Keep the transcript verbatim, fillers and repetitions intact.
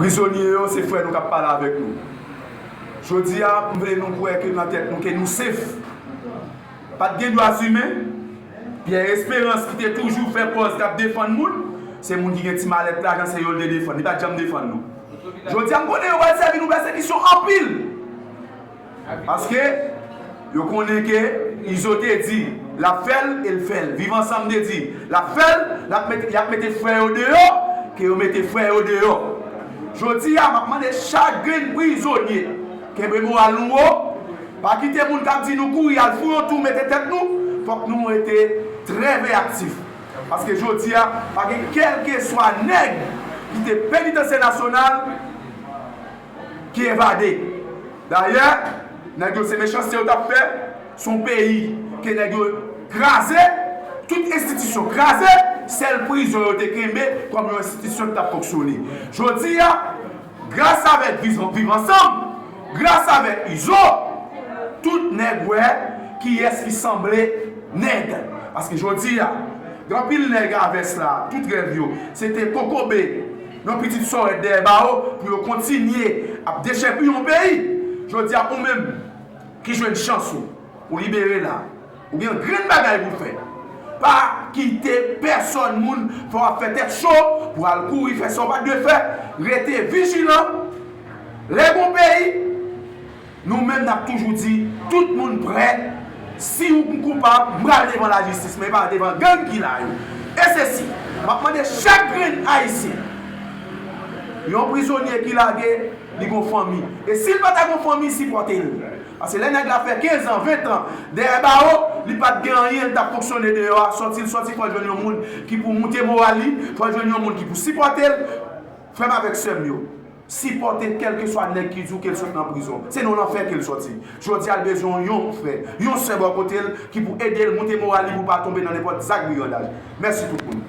Prizonye yo, se frè nou k ap pale avèk nou. Jodi a, m vle nou kwè ke nan tèt nou ke nou sef. Pa t gen dwa imen. Pierre Espérance ki te toujou fè pòz k ap defann moun, se moun ki gen ti malèt lajan, se yo l te defann. Li pa t janm defann nou. Jodi a, m konnen yo pral sèvi nou pèsekisyon anpil. Paske yo konnen ke Izo te di l ap fè l e l fè l. Viv Ansanm te di l ap fè l, l ap mete, y ap mete frè yo deyò, ke yo mete frè yo deyò. Jodi a, m ap mande chak grenn prizonye, kenbe moral nou wo, pa kite moun k ap di nou kouri al fou yon tou mete tèt nou, fòk nou rete trè veyaktif. Paske jodi a, pa gen kèlkeswa nèg ki te penitansye nasyonal ki evade. Dayè, nèg yo se mechanste yo t ap fè, se yon peyi ke nèg yo kraze, tout enstitisyon kraze, sèl prizon yo te kenbe kòm yon enstitisyon ki t ap fonksyone. Jodi a, gras avèk Viv Ansanm, gras avèk Izo, tout nèg wè kiyès ki sanble nèg. Paske jodi a, gen anpil nèg a vès la, tout rèv yo, se te kokobe yon pitit sòrèt dèyè bawo pou yo kontinye ap dechèpiye yon peyi. Jodi a, ou menm ki jwenn chans ou, ou libere la, ou gen yon grenn bagay pou fè. Pa kite pèsòn moun fè w ap fè tèt cho pou al kouri fè sa w pa t dwe fè. Rete vijilan. Lè gon peyi, nou menm n ap toujou di, tout moun prè. Si ou koupab, m pral devan lajistis, men pa devan gang ki la yo. E se si, m ap mande chak grenn Ayisyen, yon prizonye ki lage, li gon fanmi. E si l pa ta gon fanmi, sipòte l. Paske lè nèg la fè kenz an, ven tan dèyè bawo, li pa t gen anyen, li t ap fonksyone deyò a, sòti l sòti, fò l jwenn yon moun ki pou moute moral li, fò l jwenn yon moun ki pou sipòte l. Frè m avèk sè m yo, sipòte kèlkeswa nèg ki di w ke l sot nan prizon. Se nan lanfè ke l sòti. Jodi a, l bezwen yon frè, yon sè bò kote l ki pou ede l moute moral li pou l pa tonbe nan nenpòt zak brigandaj. Mèsi tout moun.